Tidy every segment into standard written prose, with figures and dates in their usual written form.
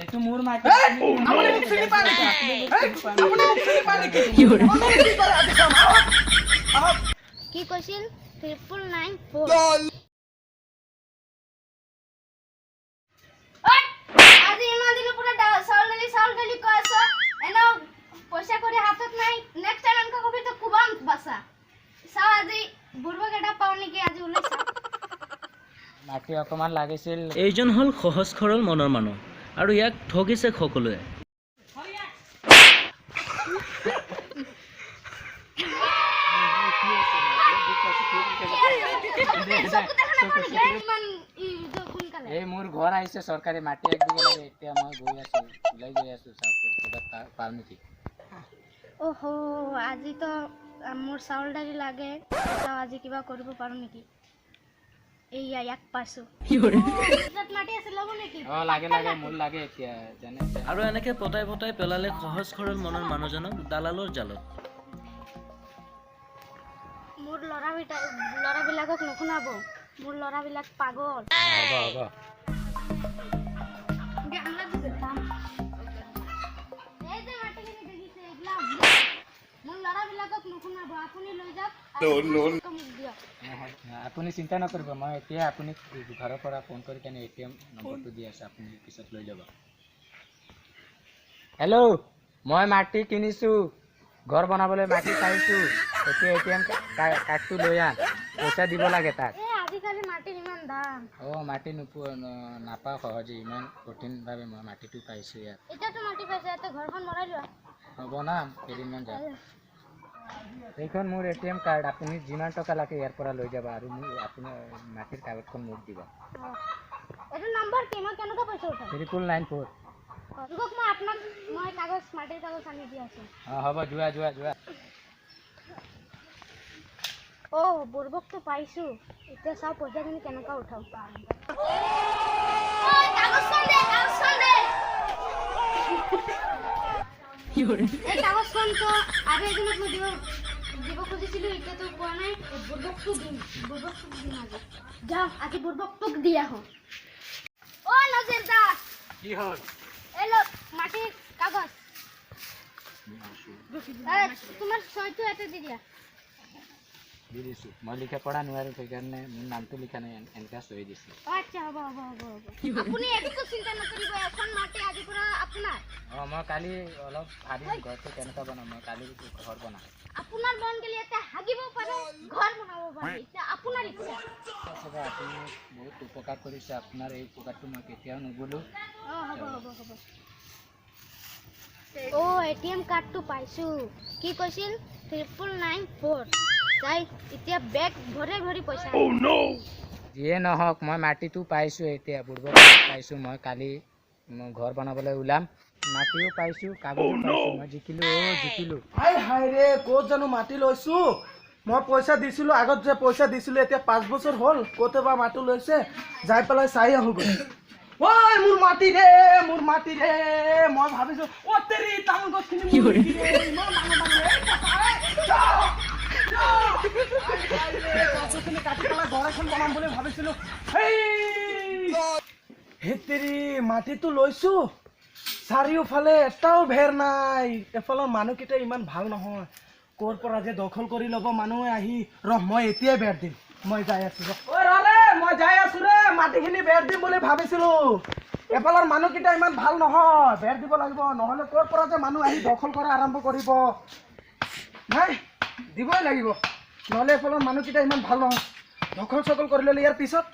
এইটো মোৰ মাটি। এই, আপুনি মোক চিনি পায় নেকি? এই, আপুনি মোক চিনি পায় নেকি? আপুনি কি কৰে আজি চাম। আহক, আহক। কি কৈছিল? 999 4। আজি ইমান দিনৰ পৰা চাউল দালি চাউল দালি কৈ আছ, এনেও পইচা কৰি হাতত নাই। নেক্সট টাইম এনেকুৱা কবি তো কোবাম বাচা। চাওঁ, আজি বুৰ্বক এটা পাওঁ নেকি, আজি ওলাই চাওঁ। মাটি অকণমান লাগিছিল। এইজন হ'ল সহজ সৰল মনৰ মানুহ আৰু ইয়াক ঠগিছে সকলোৱে। চকু দেখা নাপাওঁ নেকি ইমান ই যে সোনকালে? এই মোৰ ঘৰ আহিছে, চৰকাৰী মাটি এক বিঘা লাগে। এতিয়া মই গৈ আছো, ওলাই গৈ আছো। চাওক ক'ৰবাত পাওঁ নেকি। অহ, আজিতো মোৰ চাউল দালি লাগে। চাওঁ, আজি কিবা কৰিব পাৰোঁ নেকি। এইয়া, ইয়াক পাইছোঁ। তাত মাটি আছে, ল'ব নেকি? অঁ, লাগে লাগে, মোৰ লাগে এতিয়া যেনে তেনে। আৰু এনেকে পতাই পতাই পেলালে সহজ সৰল মনৰ মানুহজনক দালালৰ জালত। মোৰ ল'ৰাকেইটা, ল'ৰাবিলাকক নুশুনাব, মোৰ ল'ৰাবিলাক পাগল। হ'ব হ'ব। এই যে মাটিখিনি দেখিছে, এইবিলাক মোৰ ল'ৰাবিলাকক নুশুনাব। আপুনি লৈ যাওক আৰু মোক দিয়ক। আপুনি চিন্তা নকৰিব, মই এতিয়া আপুনি ঘৰৰ পৰা ফোন কৰি কেনে এটিএম নম্বৰটো দি আছোঁ, আপুনি পিছত লৈ যাব। হেল্ল', মই মাটি কিনিছোঁ, ঘৰ বনাবলৈ মাটি পাইছোঁ। এতিয়া এটিএম কাৰ্ডটো লৈ আন, পইচা দিব লাগে তাক। এই আজিকালি মাটিৰ ইমান দাম। অঁ, মাটি নোপোৱা, নাপাওঁ সহজে। ইমান কঠিনভাৱে মই মাটিটো পাইছোঁ ইয়াত। এতিয়াতো মাটি পাইছে, ইয়াতে ঘৰখন বনাই লোৱা। হ'ব না, কেইদিনমান যাওক। এইখন মোৰ এটিএম কাৰ্ড, আপুনি যিমান টকা লাগে ইয়াৰ পৰা লৈ যাব আৰু মোৰ আপোনাৰ মাটিৰ কাগজখন মোক দিব। অঁ, এইটো নম্বৰ কি? মই কেনেকুৱা পইচা উঠাম? 999 4। ৰুকক, মই আপোনাক মই কাগজ, মাটিৰ কাগজ আনি দি আছোঁ। অঁ, হ'ব, যোৱা যোৱা যোৱা। অ', বুৰ্বকটো পাইছোঁ। এতিয়া চাওঁ পইচাখিনি কেনেকুৱা উঠাওঁ। কাগজখন দে, কাগজখন দে। এই কাগজখনতো আৰু এজনক মই দিব দিব খুজিছিলোঁ, এতিয়াতো পোৱা নাই। এই বুৰ্বকটোক দিম, বুৰ্বকটোক দিম আজি। যাওঁ, আজি বুৰ্বকটোক দি আহোঁ। অ' নজিৰ দা। কি হ'ল? এই লওক মাটিৰ কাগজ। এই, তোমাৰ চহীটো ইয়াতে দি দিয়া। দি দিছোঁ। মই লিখা পঢ়া নোৱাৰোঁ, সেইকাৰণে মোৰ নামটো লিখা নাই, এনেকুৱা চহী দিছোঁ। অ' আচ্ছা, হ'ব হ'ব হ'ব হ'ব। আপুনি একো চিন্তা নকৰিব, এখন মাটি আজিৰ পৰা আপোনাৰ। অঁ, মই কালি অলপ ভাবিম ঘৰটো কেনেকুৱা বনাম। মই কালি ঘৰ বনাম। আপোনাৰ মন গ'লে ইয়াতে হাগিব পাৰে, ঘৰ বনাব পাৰে, এতিয়া আপোনাৰ ইচ্ছা। আছে, আপুনি বহুত উপকাৰ কৰিছে। আপোনাৰ এই উপকাৰটো মই কেতিয়াও নুভুলোঁ। অঁ, হ'ব হ'ব হ'ব। অ', এটিএম কাৰ্ডটো পাইছোঁ। কি কৈছিল? 999 4। যাই এতিয়া বেগ ভৰি ভৰি পইচা। যিয়ে নহওক, মই মাটিটো পাইছোঁ, এতিয়া বুৰ্বক পাইছোঁ। মই কালি মই ঘৰ বনাবলৈ ওলাম। মাটিও পাইছোঁ, কাগজো পাইছোঁ। মই জিকিলোঁ, অ' জিকিলোঁ। হাই হাই ৰে, ক'ত জানো মাটি লৈছো। মই পইচা দিছিলো, আগত যে পইচা দিছিলো, এতিয়া 5 বছৰ হ'ল। ক'তে বা মাটি লৈছে, যাই পেলাই চাই আহোগৈ। ঐ, মোৰ মাটি ৰে, মোৰ মাটি ৰে। মই ভাবিছো, অ তেৰি, তামোল গছখিনি মোৰ নেকি ৰে? ইমান ডাঙৰ ডাঙৰ। এই ককা, এই, যাওঁ, যাওঁ। হাই হাই ৰে, গছ গছনি কাটি পেলাই ঘৰ এখন বনাম বুলি ভাবিছিলো। হেই হেতেৰি, মাটিটো লৈছো, চাৰিওফালে এটাও ভেৰ নাই। এফালৰ মানুহকেইটা ইমান ভাল নহয়, ক'ৰ পৰা যে দখল কৰি ল'ব মানুহে আহি। ৰহ, মই এতিয়াই বেৰ দিম। মই যাই আছো, ৰহ। ঐ ৰ ৰে, মই যাই আছো ৰে, মাটিখিনি বেৰ দিম বুলি ভাবিছিলো। এফালৰ মানুহকেইটা ইমান ভাল নহয়, বেৰ দিব লাগিব, নহ'লে ক'ৰ পৰা যে মানুহ আহি দখল কৰা আৰম্ভ কৰিব। নাই, দিবই লাগিব, নহ'লে এফালৰ মানুহকেইটা ইমান ভাল নহয়। দখল চখল কৰি ল'লে ইয়াৰ পিছত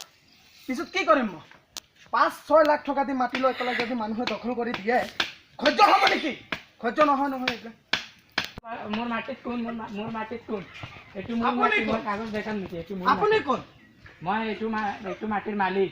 পিছত কি কৰিম মই? 5-6 লাখ টকা দি মাটি লৈ পেলাই যদি মানুহে দখল কৰি দিয়ে, সহ্য হ'ব নেকি? সহ্য নহয় নহয় এইবিলাক। মোৰ মাটিত কোন? মোৰ মাটিত কোন? এইটো মোৰ আপুনি মাটি। কোন? মই কাগজ দেখাম নেকি? এইটো মোৰ আপুনি মাটি। কোন? মই এইটো মাটিৰ মালিক।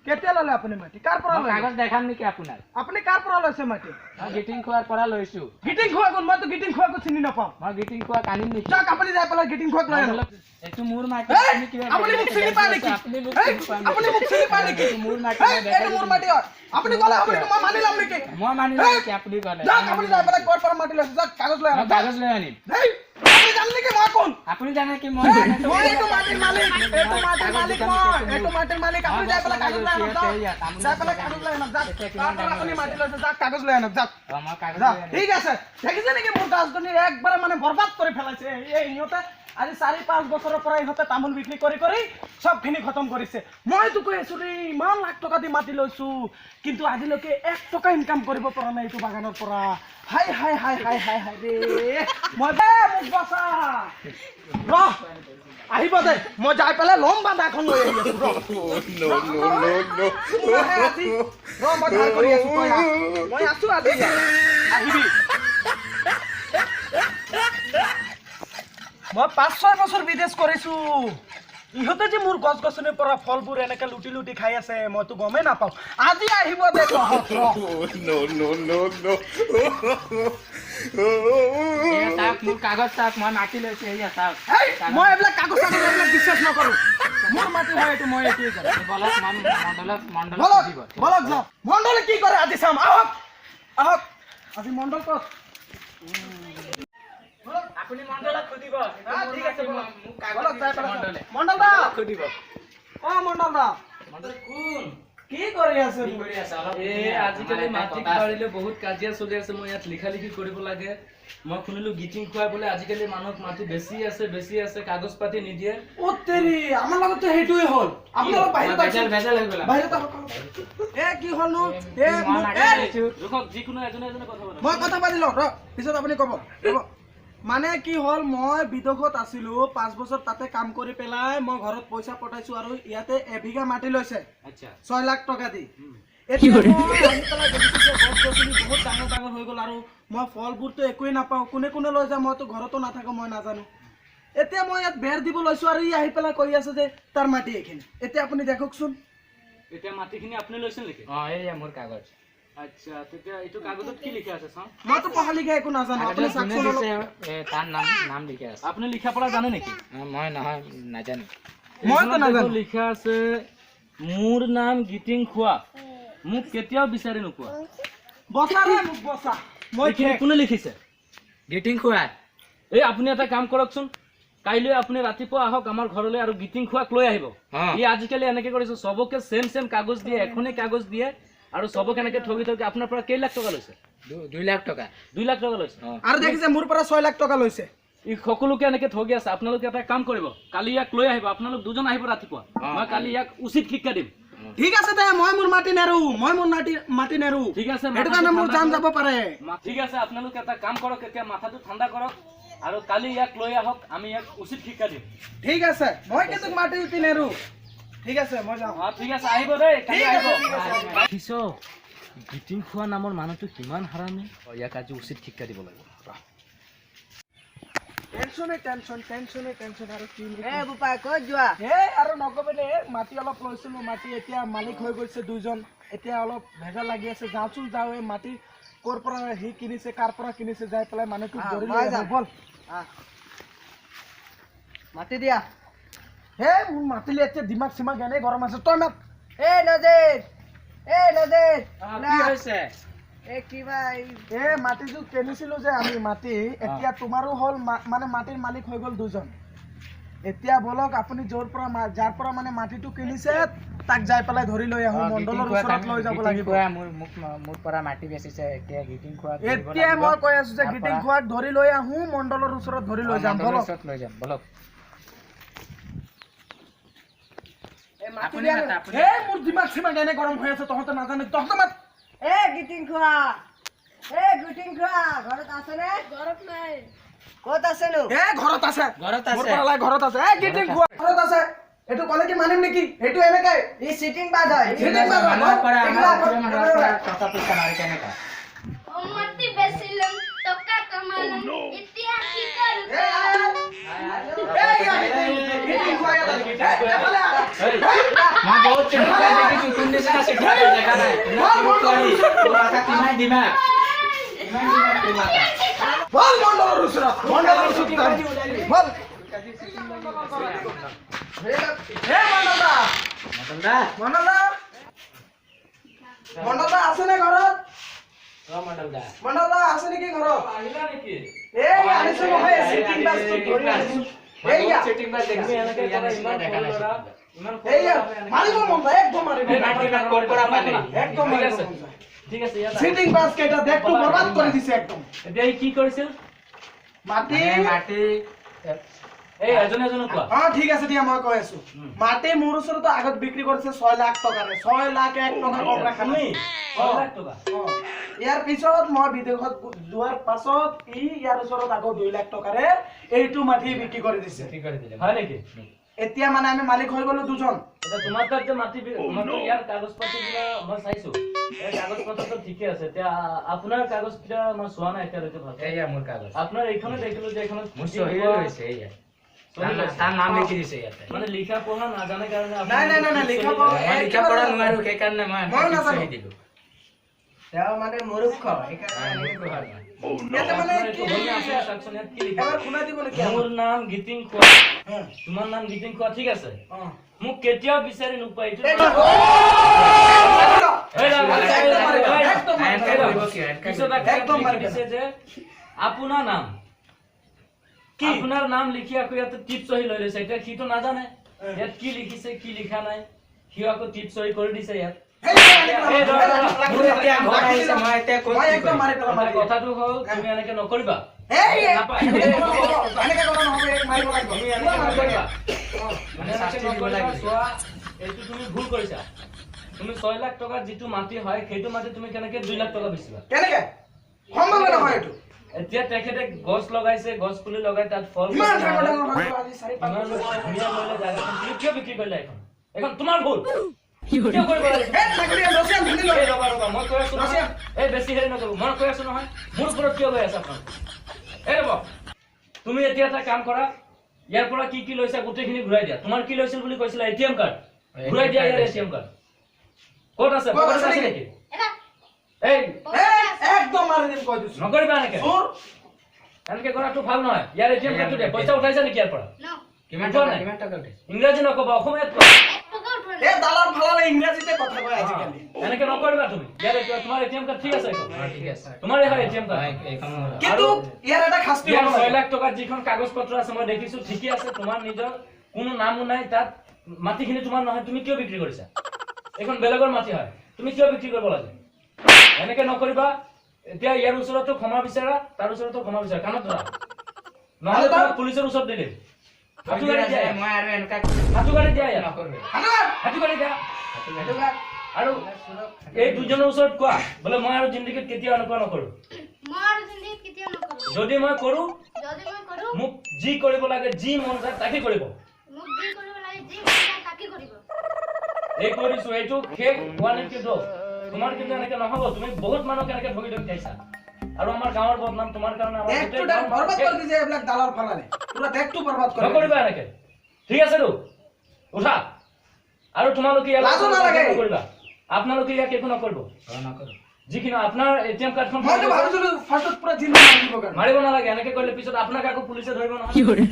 কেতিয়া ল'লে আপুনি মাটি? কাৰ পৰা মই ল'লে? কাগজ দেখাম নেকি আপোনাৰ? আপুনি কাৰ পৰা লৈছে মাটি? মই গিটিং খোৱাৰ পৰা লৈছো। গিটিং খোৱা কোন? মইতো গিটিং খোৱাকো চিনি নাপাওঁ। মই গিটিং খোৱাক আনিম নেকি? যাওক, আপুনি যাই পেলাই গিটিং খোৱাক লৈ আনক। এইটো মোৰ মাটি। এই, আপুনি কিবা আপুনি মোক চিনি পায় নেকি? আপুনি মোক এই, চিনি পায় নেকি? আপুনি মোক চিনি পায় নেকি? এইটো মোৰ মাটি, এই, মই দেখাই এইটো মোৰ দিম। মাটি হয়। আপুনি ক'লে হ'ব নেকি? মই মানি ল'ম নেকি? মই মানি ল'ম এই, নেকি আপুনি ক'লে? যাওক, আপুনি যাই পেলাই ক'ৰ পৰা মাটি লৈছে, যাওক, কাগজ লৈ মই আনক। কাগজ লৈ আনিম। এই, আপুনি জানে। জান নেকি মই কোন? আপুনি জানে কি মই মই এইটো মাটিৰ মালিক, এইটো মাটিৰ মালিক মই, এইটো মাটিৰ মালিক। আপুনি যাই পেলাই কাগজ লৈ আনক, যাওক। যাই পেলাই কাগজ লৈ আনক, যাওক। তাৰ পৰা আপুনি মাটি লৈছে, যাওক কাগজ লৈ আনক, যাওক। অ, মই কাগজ যাওক। লৈ আনিম। ঠিক আছে, দেখিছে নেকি মোৰ গছগনি একবাৰে মানে বৰবাদ কৰি পেলাইছে। এই ইহঁতে আজি 4-5 বছৰৰ পৰা ইহঁতে তামোল বিক্ৰী কৰি কৰি চবখিনি খতম কৰিছে। মইতো কৈ আছো ৰে, ইমান লাখ টকা দি মাটি লৈছো, কিন্তু আজিলৈকে 1 টকা ইনকাম কৰিব পৰা নাই এইটো বাগানৰ পৰা। হাই হাই হাই হাই হাই হাই ৰে, মই এ, মোক বচা। ৰহ, আহিব দে, মই যাই পেলাই ল'ম বান্ধাখন লৈ আহি আছো, ৰহ। নাহে আজি। ৰহ, মই ধাৰ কৰি আছো, তই আহ। মই আছো আজি ইয়াত। আহিবি। মই 5-6 বছৰ বিদেশ কৰিছো, ইহঁতে যে মোৰ গছ গছনিৰ পৰা ফলবোৰ এনেকে লুটি লুটি খাই আছে মইতো গমেই নাপাওঁ। আজি আহিব দে তহঁত, ৰহ। এয়া চাওক, মোৰ কাগজ চাওক, মই মাটি লৈছো, এয়া চাওক। হেই, মই এইবিলাক কাগজ চাগজ এইবিলাক বিশ্বাস নকৰো। মোৰ মাটি হয় এইটো, মই এইটোৱে জানো। বলক, মই মণ্ডলক, মণ্ডলক বলক, সুধিব। বলক যাওক। মণ্ডলে কি কৰে আজি চাম। আহক আহক, আজি মণ্ডল ক'ত? আপুনি মণ্ডলক সুধিব। ঠিক আছে, বলক। মোক কাগজ বলক, যাই দিছে পেলাই মণ্ডলে। মণ্ডল দা। মণ্ডলক সুধিব। অ মণ্ডল দা, মণ্ডল কোন? কি কৰি আছে? কি কৰি আছে? অলপ এই আজিকালি আমাৰ এটা মাটি কথা আছে। পাৰিলে বহুত কাজিয়া চলি আছে, মই ইয়াত লিখা লিখি কৰিব লাগে। মই শুনিলো গীতিং খুৱাই বোলে আজিকালি মানুহক মাটি বেছি আছে, বেছি আছে, কাগজ পাতি নিদিয়ে। অ তেৰি, আমাৰ লগততো সেইটোৱে হ'ল। আপুনি অলপ বাহিৰত ভেজাল আহকচোন। ভেজাল হৈ গ'ল। বাহিৰত আহক অলপ। এ কি হ'লনো? এ মই মোক মাটি এ লৈছো। ৰখক, যিকোনো এজনে এজনে কথা পাতক। মই কথা পাতি লওঁ, ৰ, পিছত আপুনি ক'ব। হ'ব। মানে কি হ'ল, মই বিদেশত আছিলো 5 বছৰ, তাতে কাম কৰি পেলাই মই ঘৰত পইচা পঠাইছো আৰু ইয়াতে এবিঘা মাটি লৈছে আচ্ছা 6 লাখ টকা দি। এতিয়া মই আহি পেলাই দেখিছো যে গছ গছনি বহুত ডাঙৰ ডাঙৰ হৈ গ'ল আৰু মই ফলবোৰতো একোৱেই নাপাওঁ। কোনে কোনে লৈ যায়, মইতো ঘৰতো নাথাকো, মই নাজানো। এতিয়া মই ইয়াত বেৰ দিব লৈছো আৰু ই আহি পেলাই কৈ আছে যে তাৰ মাটি এইখিনি। এতিয়া আপুনি দেখকচোন। এতিয়া মাটিখিনি আপুনি লৈছিল নেকি? অ, এইয়া মোৰ কাগজ। আচ্ছা, তেতিয়া এইটো কাগজত কি লিখা আছে চাওঁ। মইতো পঢ়া লিখা একো নাজানো, আপুনি কাগজত যোনে চাওকচোন অলপ। দিছে, এ, তাৰ নাম নাম লিখা আছে। আপুনি লিখা পঢ়া জানে নেকি? অ, মই নহয়, নাজানো। মইতো এইখনত নাজানো। দেখোন লিখা আছে, মোৰ নাম গীতিং খোৱা, মোক কেতিয়াও বিচাৰি নোপোৱা। বচা ৰে, মোক বচা। মই এইখিনি কোনে লিখিছে? গীতিং খোৱা। এই আপুনি এটা কাম কৰকচোন, কাইলৈ আপুনি ৰাতিপুৱা আহক আমাৰ ঘৰলৈ আৰু গীতিং খোৱাক লৈ আহিব। ই আজিকালি এনেকে কৰিছে, চবকে চেম চেম কাগজ দিয়ে, এখনেই কাগজ দিয়ে আৰু চবকে এনেকে ঠগি ঠগি আপোনাৰ পৰা কেই লাখ টকা লৈছে? 2 লাখ টকা। 2 লাখ টকা লৈছে। অ। আৰু দেখিছে মোৰ পৰা 6 লাখ টকা লৈছে। ই সকলোকে এনেকে ঠগি আছে। আপোনালোকে এটা কাম কৰিব, কালি ইয়াক লৈ আহিব, আপোনালোক দুজন আহিব ৰাতিপুৱা, মই কালি ইয়াক উচিত শিক্ষা দিম। ঠিক আছে দে, মই মোৰ মাটি নেৰো, মই মোৰ মাটি নেৰো। ঠিক আছে, সেইটো কাৰণে মোৰ মাথাটো জান ঠাণ্ডা যাব পাৰে। ঠিক আছে, আপোনালোকে এটা কাম কৰক, এতিয়া মাথাটো ঠাণ্ডা কৰক আৰু কালি ইয়াক লৈ আহক, আমি ইয়াক উচিত শিক্ষা দিম। ঠিক আছে, মই কিন্তু মাটি উঠি নেৰো। ঠিক আছে, মই যাওঁ। অ, ঠিক আছে, আহিব দেই, কালি ঠিক আহিব। আছে, ঠিক আছে। দেখিছ, গীতিং খোৱা নামৰ মানুহটো কিমান হাৰামি। অ, ইয়াক আজি উচিত শিক্ষা দিব লাগিব। টেনচনে টেনচন, টেনচনে টেনচন আৰু কি এ বোপাই, ক'ত যোৱা? এ আৰু নকবে দে, মাটি অলপ লৈছিলো, মাটি এতিয়া মালিক হৈ গৈছে দুজন, এতিয়া অলপ ভেজাল লাগি আছে। যাওঁচোন যাওঁ, এই মাটি ক'ৰ পৰা সি কিনিছে, কাৰ পৰা কিনিছে, যাই পেলাই মানুহটোক ধৰি লৈ মই আহোঁ, যাম। ব'ল। আহ। মাতি দিয়া। হে মোৰ মাতিলে এতিয়া দিমাগ চিমাগ এনেই গৰম আছে, তই মাত। এ নজিৰ, এ নজিৰ, কি হৈছে? এ কিবা এ মাটিটো কিনিছিলো যে আমি মাটি, এতিয়া তোমাৰো হ'ল, মানে মাটিৰ মালিক হৈ গ'ল দুজন। এতিয়া বলক, আপুনি য'ৰ পৰা যাৰ পৰা মানে মাটিটো কিনিছে তাক যাই পেলাই ধৰি লৈ আহো, অ, গীতিং মণ্ডলৰ খোৱা ওচৰত লৈ যাব গীতিং লাগিব। খোৱা মোক মোৰ পৰা মাটি বেচিছে, এতিয়া গীতিং খোৱা ধৰিব এতিয়া লাগিব। মই কৈ আছো যে তাৰ গীতিং পৰা খোৱাক ধৰি লৈ আহো, মণ্ডলৰ ওচৰত ধৰি লৈ অ, যাম, মণ্ডলৰ বলক। ওচৰত লৈ যাম, বলক। এ মাতি আপুনি দিয়া। মাতা, আপুনি হে মোৰ দিমাগ চিমাগ এনে গৰম হৈ আছে, তহঁতে নাজানে, তহঁতে মাত। এ গীতিং খোৱা, এ গীতিং খোৱা, ঘৰত আছেনে? ঘৰত নাই। ক'ত আছেনো? এ ঘৰত আছে, ঘৰত মোৰ আছে। পৰা ওলাই ঘৰত আছে। এ গীতিং খোৱা ঘৰত আছে, এইটো ক'লে কি মানিম নেকি? এইটো এনেকাই ই চিটিং বাজ হয়। চিটিং বাজ হয়। মানুহৰ পৰা, এইবিলাক আমাৰ মানুহৰ পৰা টকা পইচা মাৰি কেনেকা? অ, মাটি বেচিলং, টকা কমালং, এতিয়া কি কৰো? এই ইয়া গীতিং খোৱা ইয়াত আছে। এ, এফালে আহ। মই বহুত চিটিং বাজ দেখিছো, তোৰ নিচিনা চিটিং বাজ দেখা নাই। বল মণ্ডলৰ ওচৰত। তোৰ মাথা কিমান দিমাগ, কিমান দিমাগ তোৰ মাথা। বল মণ্ডলৰ ওচৰত, মণ্ডলৰ ওচৰত যাম। বল। হে মণ্ডল দা, মণ্ডল দা, মণ্ডল দা, মণ্ডল দা আছেনে ঘৰত? মণ্ডল দা, মণ্ডল দা আছে নেকি ঘৰত? আহিলা নেকি? এই আনিছো নহয়, চিটিং বাছটো ধৰি আনিছো। এইয়া চিটিং বাছ দেখিছো, এনেকে ইয়াৰ নিচিনা ইমান দেখা সৰু নাই। ল'ৰা, ইমান সৰু এইয়া ল'ৰা হৈ এনেকে মাৰিব মন যায়, একদম মাৰিব এই মন মাটি যায়। ক'ৰ পৰা পালে? একদম ঠিক মাৰিব আছে, মন যায়। ঠিক আছে, ইয়াত আহ। চিটিং বাছ কেইটা দেশটো বৰবাদ কৰি দিছে একদম। এতিয়া ই কি কৰিছিল? মাটি মানে মাটি এই এজন এজনক কোৱা। অ ঠিক আছে দিয়া, মই কৈ আছো। মাটি মোৰ ওচৰতো আগত বিক্ৰী কৰিছে 6 লাখ টকাৰে, 6 লাখ 1 টকা কম ৰাখা তুমি নাই। 6 লাখ টকা। অ, ইয়াৰ পিছত মই বিদেশত যোৱাৰ পাছত ই ইয়াৰ ওচৰত আকৌ 2 লাখ টকাৰে এইটো মাটি বিক্ৰী কৰি দিছে। বিক্ৰী কৰি দিলে। হয় নেকি? এতিয়া মানে আমি মালিক হৈ গলো দুজন। এতিয়া তোমাৰ তাত যে মাটি তোমাৰতো ইয়াৰ কাগজ পাতি বিলাক মই চাইছো, ইয়াৰ কাগজ পত্ৰটো ঠিকে আছে। এতিয়া আপোনাৰ কাগজ কেইটা মই চোৱা নাই এতিয়ালৈকে ভালকে। এইয়া মোৰ কাগজ, আপোনাৰ এইখনে দেখিলো যে এইখনত মোৰ চিঠিং চহী খোৱা- হৈছে। এইয়া চহী তাৰ লৈছে। তাৰ নাম লিখি দিছে ইয়াতে। মানে লিখা পঢ়া নাজানে কাৰণে আপুনি নাই, নাই, নাই, নাই, লিখা পঢ়া- মই লিখা পঢ়া নোৱাৰো, সেইকাৰণে মই ময়ো নাজানো। চহী দিলো। তেওঁ মানে মূৰ্খ, সেইকাৰণে মূৰ্খ হয় মই। ইয়াতে মানে আপোনাৰ কি এইটো লিখি আছে, দিছে? চাওকচোন ইয়াত কি লিখা এবাৰ শুনাই দিব নেকি? মোৰ নাম গীতিং খোৱা। হা, তোমাৰ নাম গীতিং খোৱা, ঠিক আছে। অ। মোক কেতিয়াও বিচাৰি নোপোৱা এইটো। এই এই ৰাম, একদম মাৰিবা, এই, একদম মাৰিবা। এনেকে কৰিব কিয়? এনেকে পিছত কৰিব। আকৌ একদম লিখি মাৰিবা। দিছে যে আপোনাৰ নাম কি? আপোনাৰ নাম লিখি আকৌ ইয়াতে টিপ চহী লৈ লৈছে। এতিয়া সিটো নাজানে ইয়াত কি লিখিছে কি লিখা নাই, সিও আকৌ টিপ চহী কৰি দিছে ইয়াত। এই, এই, ৰ, ৰ, ৰ। মোৰ এতিয়া ঘৰ আহিছে, মই এতিয়া ক'ত মই কি একদম কৰিম? মাৰি পেলাম, মাৰি এতিয়া কথাটো হ'ল তুমি এনেকে নকৰিবা। এই, এই, নাপায়। এনেকে ক'লে নহ'ব, এনেকে ক'লে নহ'ব, এই মাৰিব লাগিব। তুমি এনেকে নকৰিবা। মানে এনেকে শাস্তি দিব নকৰিবা, লাগিব। চোৱা, এইটো তুমি ভুল কৰিছা। তুমি 6 লাখ টকাৰ যিটো মাটি হয় সেইটো মাটি তুমি কেনেকে 2 লাখ টকা বেচিবা? কেনেকে সম্ভৱ নহয় এইটো। এতিয়া তেখেতে গছ লগাইছে, গছ পুলি লগাই তাত ফল ইমান পাইছে। ডাঙৰ ডাঙৰ হৈ গ'ল আজি 4-5 ইমান বছৰ। ধুনীয়া কৰিলে জাগাখন, তুমি কিয় বিক্ৰী কৰিলা এইখন? এইখন তোমাৰ ভুল। কিয় কৰিব লাগে? এই, ছাগলী, ৰছিয়ান ধুনি লৈ। এই ৰবা ৰবা, মই কৈ আছো নহয়। এই বেছি হেৰি নকৰিব, মই কৈ আছো নহয়। মোৰ ওপৰত কিয় গৈ আছা আপোনালোক? এই ৰব, তুমি এতিয়া এটা কাম কৰা, ইয়াৰ পৰা কি কি লৈছা গোটেইখিনি ঘূৰাই দিয়া। তোমাৰ কি লৈছিল বুলি কৈছিলা? এটিএম কাৰ্ড ঘূৰাই দিয়া। ইয়াৰ এটিএম কাৰ্ড ক'ত আছে? ক'ত পকেটত আছে আছে নেকি? নেকি? এটা এই এই, একদম মাৰি দিম কৈ দিছো। নকৰিবা এনেকে, চোৰ। এনেকে কৰাটো ভাল নহয়। ইয়াৰ এটিএম কাৰ্ডটো দিয়া। পইচা উঠাইছা নেকি ইয়াৰ পৰা? ন। কিমান উঠোৱা টকা? নাই। কিমান টকা উঠাইছে? ইংৰাজী নকবা, অসমীয়াত কোৱা। 1 টকা উঠোৱা এই নাই। দালাল ফালালে ইংৰাজীতে কথা কয় আজিকালি। এনেকে নকৰিবা তুমি। ইয়াৰ এতিয়া তোমাৰ এটিএম কাৰ্ড ঠিক আছে এইখন? অ, ঠিক আছে। তোমাৰ এখন এটিএম কাৰ্ড। হয়, এইখন মোৰ। কিন্তু ইয়াৰ এটা শাস্তি ইয়াৰ হ'ব 6 লাগে। লাখ টকাৰ যিখন কাগজ পত্ৰ আছে মই দেখিছো, ঠিকে আছে। তোমাৰ নিজৰ কোনো নামো নাই তাত, মাটিখিনি তোমাৰ নহয়, তুমি কিয় বিক্ৰী কৰিছা? এইখন বেলেগৰ মাটি হয়, তুমি কিয় বিক্ৰী কৰিব লাগে? এনেকে নকৰিবা। এতিয়া ইয়াৰ ওচৰতো ক্ষমা বিচাৰা, তাৰ ওচৰতো ক্ষমা বিচাৰা, কাণত ধৰা। নহ'লে তোমাক পুলিচৰ ওচৰত দি দিম। হাঁটু গাড়ী দিয়া ইয়াত। মই আৰু এনেকা হাঁটু গাড়ী দিয়া ইয়াত। নকৰোঁ। হাঁটু গাড়ী দিয়া। আৰু এই দুজনৰ ওচৰত কোৱা বোলে মই আৰু জিন্দগীত কেতিয়াও এনেকুৱা নকৰো। মই আৰু জিন্দগীত কেতিয়াও নকৰো। যদি মই কৰো, যদি মই কৰো, মোক যি কৰিব লাগে, যি মন যায় তাকে কৰিব। মোক যি কৰিব লাগে, যি মন যায় তাকে কৰিব। এই কৈ দিছো, এইটো শেষ হোৱা নাই কিন্তু। তোমাৰ কিন্তু এনেকে নহ'ব। তুমি বহুত মানুহক এনেকে ঠগি ঠগি খাইছা আৰু আমাৰ গাঁৱৰ বদনাম তোমাৰ কাৰণে আমাৰ দেশটো গোটেই ডাল গাঁৱৰ বৰবাদ শেষ। কৰি দিছে এইবিলাক দালাল ফালালে, পুৰা দেশটো বৰবাদ কৰি নকৰিবা এনেকে, ঠিক আছে তো? উঠা। আৰু তোমালোকে ইয়াক লাজো নালাগে। নকৰিবা, আপোনালোকে ইয়াক একো নকৰিব। অ, নকৰোঁ। যিখিনি আপোনাৰ এটিএম কাৰ্ডখন মইতো ভাবিছিলো ফাৰ্ষ্টত পুৰা জিন্দা মাৰি দিব কাৰণে। মাৰিব নালাগে। এনেকে কৰিলে পিছত আপোনাক আকৌ পুলিচে ধৰিব নহয়। কিয় কৰিব?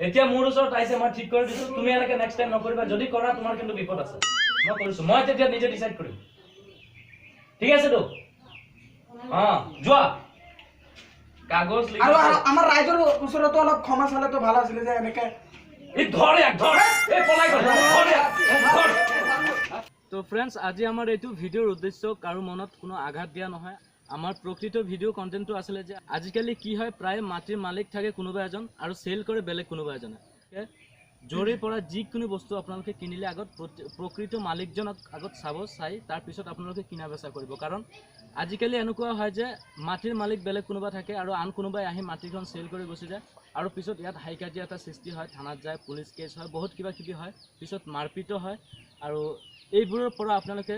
এতিয়া মোৰ ওচৰত আহিছে, মই ঠিক কৰি দিছো। তুমি এনেকে নেক্সট টাইম নকৰিবা। যদি কৰা তোমাৰ কিন্তু বিপদ আছে। মই কৰিছো, মই তেতিয়া নিজে ডিচাইড কৰিম, ঠিক আছে তো? অ যোৱা, কাগজ লিখি আৰু আমাৰ ৰাইজৰ ওচৰতো অলপ ক্ষমা চালেতো ভাল আছিলে যে এনেকে। এই ধৰ ইয়াক, ধৰ। এই পলাই গ'ল, ধৰ ইয়াক, ধৰ। তো ফ্ৰেণ্ডছ, আজি আমাৰ এইটো ভিডিঅ'ৰ উদ্দেশ্য কাৰো মনত কোনো আঘাত দিয়া নহয়। আমাৰ প্ৰকৃত ভিডিঅ' কণ্টেণ্টটো আছিলে যে আজিকালি কি হয়, প্ৰায় মাটিৰ মালিক থাকে কোনোবা এজন আৰু চেল কৰে বেলেগ কোনোবা এজনে। য'ৰে পৰা যিকোনো বস্তু আপোনালোকে কিনিলে আগত প্ৰকৃত মালিকজনক আগত চাব, চাই তাৰপিছত আপোনালোকে কিনা বেচা কৰিব। কাৰণ আজিকালি এনেকুৱা হয় যে মাটিৰ মালিক বেলেগ কোনোবা থাকে আৰু আন কোনোবাই আহি মাটিখন চেল কৰি গুচি যায় আৰু পিছত ইয়াত হাই কাজিয়া এটা সৃষ্টি হয়, থানাত যায়, পুলিচ কেছ হয়, বহুত কিবা কিবি হয়, পিছত মাৰপিটো হয়। আৰু এইবোৰৰ পৰা আপোনালোকে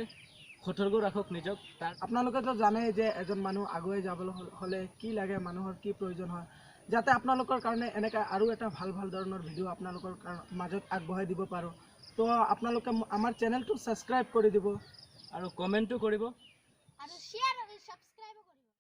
সতৰ্ক ৰাখক নিজক। তাৰ আপোনালোকেতো জানে যে এজন মানুহ আগুৱাই যাবলৈ হ'লে কি লাগে, মানুহৰ কি প্ৰয়োজন হয়, যাতে আপোনালোকৰ কাৰণে এনেকৈ আৰু এটা ভাল ভাল ধৰণৰ ভিডিঅ' আপোনালোকৰ মাজত আগবঢ়াই দিব পাৰোঁ। তো আপোনালোকে আমাৰ চেনেলটো ছাবস্ক্ৰাইব কৰি দিব আৰু কমেণ্টো কৰিব আৰু শ্বেয়াৰ।